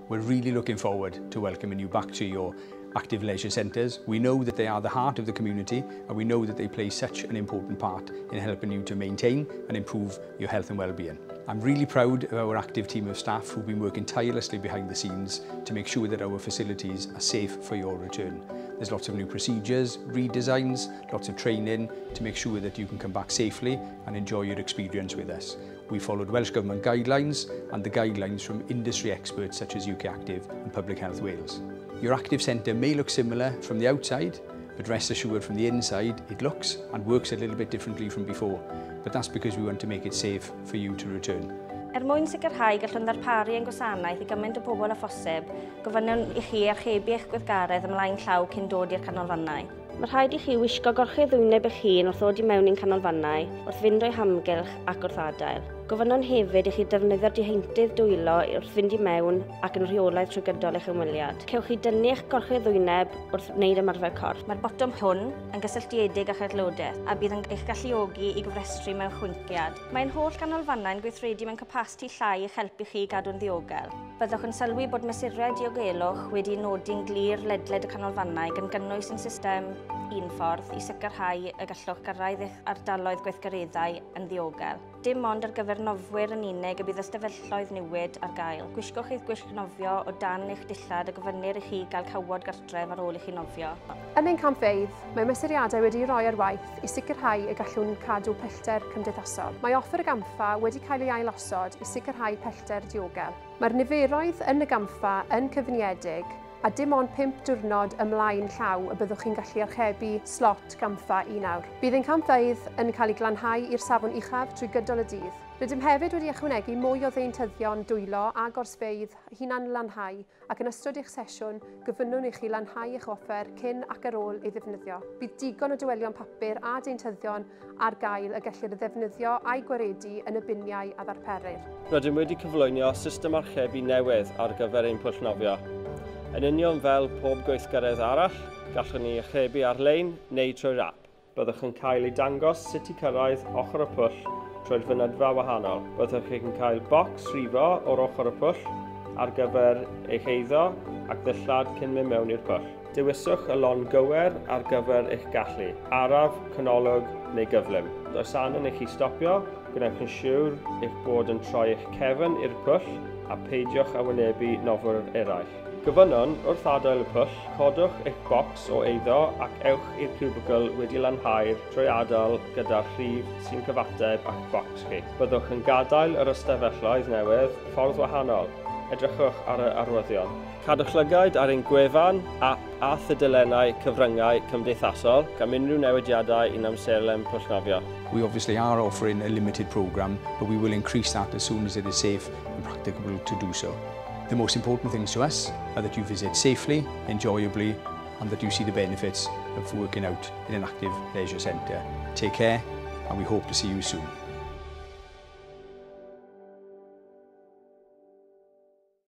We're really looking forward to welcoming you back to your active leisure centres. We know that they are the heart of the community and we know that they play such an important part in helping you to maintain and improve your health and well-being. I'm really proud of our active team of staff who've been working tirelessly behind the scenes to make sure that our facilities are safe for your return. There's lots of new procedures, redesigns, lots of training to make sure that you can come back safely and enjoy your experience with us. We followed Welsh Government guidelines and the guidelines from industry experts such as UK Active and Public Health Wales. Your active centre may look similar from the outside, but rest assured from the inside it looks and works a little bit differently from before. But that's because we want to make it safe for you to return. Er mwyn sicrhau gallwn ddarparu ein gwasanaeth i gymaint o bobl â phosib, gofynnwn i chi archebu eich gweithgaredd ymlaen llaw cyn dod i'r canolfannau. Mae rhaid i chi wisgo gorchudd wyneb eich hun wrth ddod i mewn i'n canolfannau, wrth fynd o'u hamgylch ac wrth adael. Gofynnwn hefyd i chi defnyddio'r diheintydd dwylo wrth fynd i mewn ac yn rheolaidd trwy gydol eich ymweliad. Cewch chi dynnu eich gorchudd wyneb wrth wneud ymarfer corff. Mae'r botwm hwn yn gysylltiedig â'ch aelodaeth a bydd yn eich galluogi i gofrestru mewn chwinciad. Mae'n holl ganolfannau'n gweithredu mewn capasiti llai i'ch helpu chi gadw'n ddiogel. Byddwch yn sylwi bod mesurau diogelwch wedi nodi'n glir ledled y canolfannau gan gynnwys yn system un ffordd i sicrhau y gallwch gyrraedd eich ardaloedd gweithgareddau yn ddiogel. Dim ond ar gyfer nofwyr yn unig y bydd ystafelloedd newid ar gael. Gwisgwch eich gwisg nofio o dan eich dillad a gofynnir i chi gael cawod gartref ar ôl i chi nofio. Yn ein campfeydd, mae mesuriadau wedi rhoi ar waith i sicrhau y gallwn cadw pellter cymdeithasol. Mae offer y gampfa wedi cael ei ailosod i sicrhau pellter diogel. Mae'r niferoedd yn y gampfa yn cyfyngiedig a dim ond 5 diwrnod ymlaen llaw y byddwch chi'n gallu archebu slot gampfa i nawr. Bydd ein campfeydd yn cael ei glanhau i'r safon uchaf trwy gydol y dydd. Rydym hefyd wedi ychwanegu mwy o ddeintyddion dwylo a gorsfeydd hunan lanhau ac yn ystod eich sesiwn gofynnwn i chi lanhau eich offer cyn ac ar ôl ei ddefnyddio. Bydd digon o dywelion papur a deintyddion ar gael y gellir ddefnyddio a'i gwaredu yn y biniau a ddarperir. Rydym wedi cyflwyno system archebu newydd ar gyfer ein pwll nofio. Yn union fel pob gweithgaredd arall, gallwn ni archebu ar-lein neu trwy'r app. Byddwch yn cael ei dangos sut i cyrraedd ochr y pwll trwy'r fynedfa wahanol. Byddwch chi'n cael bocs rifo o'r ochr y pwll ar gyfer eich eiddo ac ddillad cyn mynd mewn i'r pwll. Dewiswch y lon gywir ar gyfer eich gallu, araf, canolog neu gyflym. Does angen i chi stopio, gwnewch yn siŵr eich bod yn troi eich cefn i'r pwll a peidiwch â wynebu nofwyr eraill. Gofynnwn wrth adael y pwll, codwch eich bocs o eiddo ac ewch i'r cubicl wedi lanhau'r trwy adael gyda'r rhif sy'n cyfateb a'ch bocs chi. Byddwch yn gadael yr ystafelloedd newydd ffordd wahanol. Edrychwch ar y arwyddion. Cadwch llygaid ar ein gwefan, app a thudalennau cyfryngau cymdeithasol am unrhyw newidiadau i'n amserlen pwll nofio. We obviously are offering a limited programme, but we will increase that as soon as it is safe and practicable to do so. The most important things to us are that you visit safely, enjoyably, and that you see the benefits of working out in an active leisure centre. Take care, and we hope to see you soon.